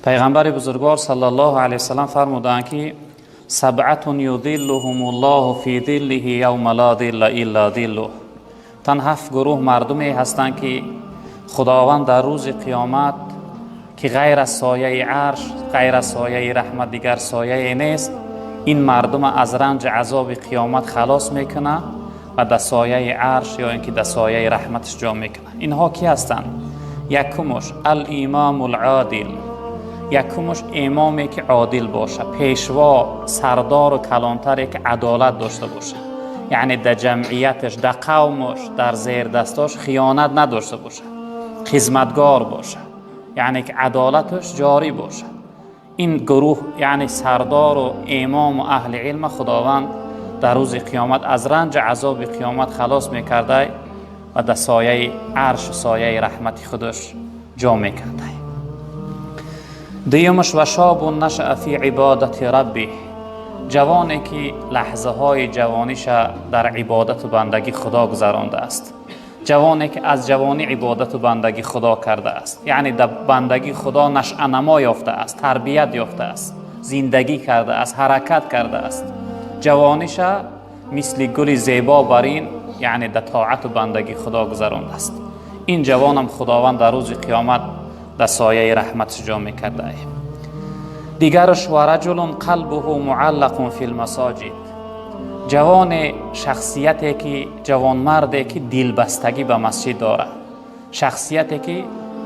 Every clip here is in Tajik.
Пайғамбари бузургвор саллаллоҳу алайҳи васаллам фармуданд, ки сабъатун юзиллуҳум аллоҳу фи зиллиҳи явма ла зилла илла зиллуҳ. Тан ҳафт гурӯҳ мардуме ҳастанд, ки Худованд дар рӯзи қиёмат, ки ғайр аз сояи арш, ғайр аз сояи раҳмат дигар сояе нест, ин мардума аз ранҷи азоби қиёмат халос мекунад ва дар сояи арш ё ин ки дар сояи раҳматаш ҷо мекунад. Инҳо ки ҳастанд? Якумуш ал-имому ал-одил, якумуш имоме ки одил бошад, пешво, сардору калонтаре ки адолат дошта бошад, яъне дар ҷамъияташ, дар қавмаш, дар зердастош хиёнат надошта бошад, хизматгор бошад, яъне ки адолаташ ҷорӣ бошад. Ин гурӯҳ, яъне сардору имому аҳли илма, Худованд дар рӯзи қиёмат аз ранҷи азоби қиёмат халос мекардай ва дар сояи аршу сояи раҳмати худаш ҷо мекардай. Дуюмаш ва шобун нашаа фи ибодати раббиҳ, ҷавоне ки лаҳзаҳои ҷавониша дар ибодату бандагӣ Худо гузарондааст, ҷавоне ки аз ҷавонӣ ибодату бандагӣ Худо кардааст, яъне дар бандагии Худо нашъанамо ёфтааст, тарбият ёфтааст, зиндагӣ кардааст, ҳаракат кардааст, ҷавониша мисли гули зебо бар ин, яъне дар тоату бандагии Худо гузарондааст. Ин ҷавонам Худованд дар рӯзи қиёмат дар сояи раҳматаш ҷо мекардае. Дигараш ва раҷулун қалбуҳу муаллақун фил масоҷид, ҷавоне, шахсияте ки, ҷавонмарде ки дилбастагӣ ба масҷид дорад, шахсияте ки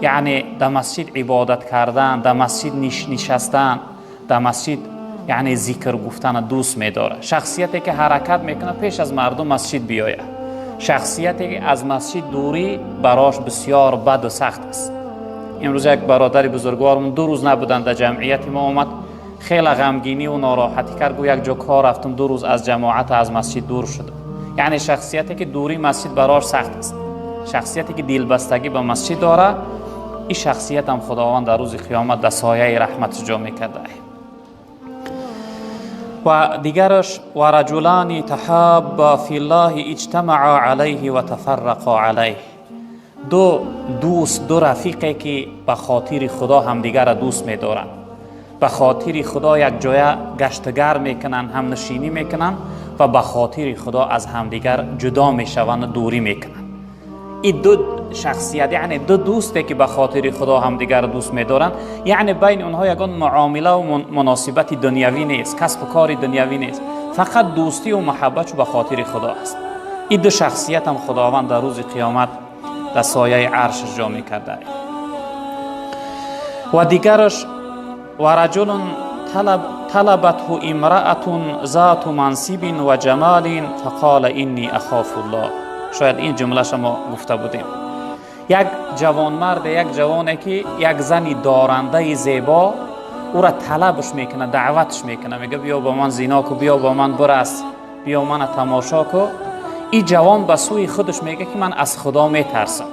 яъне дар масҷид ибодат кардан, дар масҷид нишастан, дар масҷид яъне зикр гуфтана дӯст медорад, шахсияте ки ҳаракат мекунад пеш аз мардум масҷид биёяд, шахсияте ки аз масҷид дурӣ барош бисёр баду сахт аст. Имрӯз як бародари бузургвормон 2 рӯз набуданд дар ҷамъияти мо, омад, хеле ғамгинӣ ва нороҳатӣ кард, гӯ як ҷо кор рафтам, 2 рӯз аз ҷамоат, аз масҷид дур шудам. Яъне шахсияте ки дурии масҷид барош сахт аст, шахсияте ки дилбастагӣ ба масҷид дорад, ин шахсиятам Худованд дар рӯзи қиёмат дар сояи раҳматаш ҷо мекарда. Ва дигараш ва раҷулани таҳабба филлаҳи иҷтамаа алайҳи ва тафаррақа алайҳ, ду дӯст, ду рафиқе ки ба хотири Худо ҳамдигарро дӯст медоранд, ба хотири Худо як ҷоя гаштгар мекунанд, ҳамнишинӣ мекунанд ва ба хотири Худо аз ҳамдигар ҷудо мешаванд ва дурӣ мекунанд. Ин ду шахсият, яъне ду дӯсте ки ба хотири Худо ҳамдигарро дӯст медоранд, яъне байни онҳо ягон муомила ва муносибати дунявӣ нест, касбу кори дунявӣ нест, фақат дӯстӣ ва муҳаббатшу ба хотири Худо аст. Ин ду шахсиятам Худованд дар рӯзи қиёмат дар сояи аршаш ҷо мекарда. Ва дигараш ва раҷулун талабатҳу имраатун зату мансибин ва ҷамалин фақола инни ахофуллоҳ. Шояд ин ҷумлаша мо гуфта будем. Як ҷавонмарде, як ҷавоне ки як зани дорандаи зебо ӯра талабш мекунад, даъватш мекунад, мега биё бо ман зино ку, биё бо ман бирас, биё мана тамошо ку. Ин ҷавон ба сӯи худаш мега ки ман аз Худо метарсам,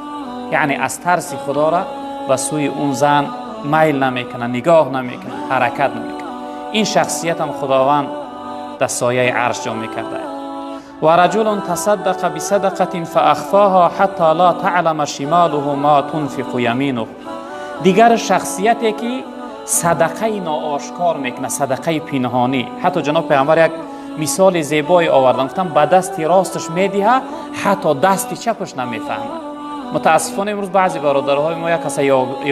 яъне аз тарси Худора ба сӯи он зан майл намекунад, нигоҳ намекунад, ҳаракат намекунад. Ин шахсиятам Худованд дар сояи арш ҷо мекарда. Ва раҷулун тасаддақа бисадақатин фаахфоҳа ҳатто ла таълама шимолуҳу ма тунфиқу яминуҳ. Дигар шахсияте ки садақаи ноошкор мекунад, садақаи пинҳонӣ. Ҳатто ҷаноб пайғамбар як мисоли зебое оварданд, гуфтанд ба дасти росташ медиҳад, ҳатто дасти чапаш намефаҳмад. Мутаассифона имрӯз баъзе бародарҳои мо як каса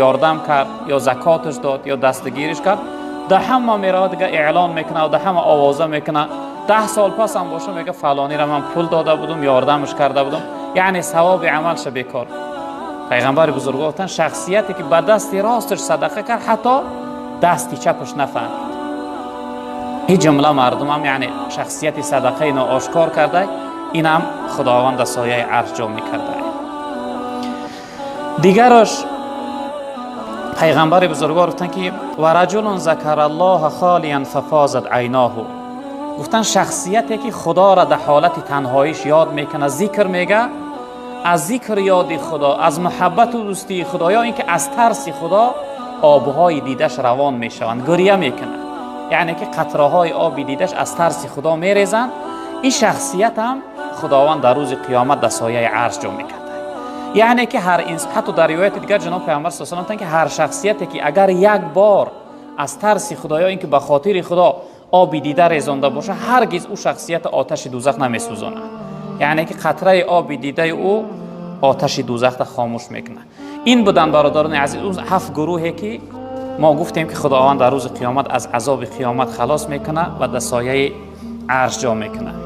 ёрдам кард, ё закоташ дод, ё дастгириш кард, дар ҳама меравад, дига эълон мекунад, дар ҳама овоза мекунад. 10 сол пас ҳам боша мега фалонира ман пул дода будум, ёрдамаш карда будум, яъне савоби амалша бекор. Пайғамбари бузургвор гуфтанд шахсияте ки ба дасти росташ садақа кард, ҳатто дасти чапаш нафаҳмид. Ин ҷумла мардумам, яъне шахсияти садақаи ноошкор карда, инам Худованд дар сояи арш ҷо мекарда. Дигараш пайғамбари бузургвор гуфтанд ки ва раҷулун закараллоҳа холиян фафозат айноҳу. Гуфтанд шахсияте ки Худоро дар ҳолати танҳоиш ёд мекунад, зикр мега, аз зикр ёди Худо, аз муҳаббату дӯстии Худо ё ин ки аз тарси Худо обҳои дидаш равон мешаванд, гиря мекунад, яъне ки қатраҳои оби дидаш аз тарси Худо мерезанд. Ин шахсиятам Худованд дар рӯзи қиёмат дар сояи арш ҷо мекард. Яъне ки ҳар инс, ҳатто дар ривояти дигар ҷаноб пайғамбар саллаллоҳу алайҳи васаллам гуфтанд ки ҳар шахсияте ки агар як бор Аз тарси Худо ё ин ки ба хотири Худо оби дида резонда бошад, ҳаргиз ӯ шахсият оташи дӯзах намесӯзонад. Яъне ки қатраи оби дидаи ӯ оташи дӯзахро хомӯш мекунад. Ин буданд, бародарони азиз, ӯ ҳафт гурӯҳе ки мо гуфтем, ки Худованд дар рӯзи қиёмат аз азоби қиёмат халос мекунад ва дар сояи арш ҷо мекунад.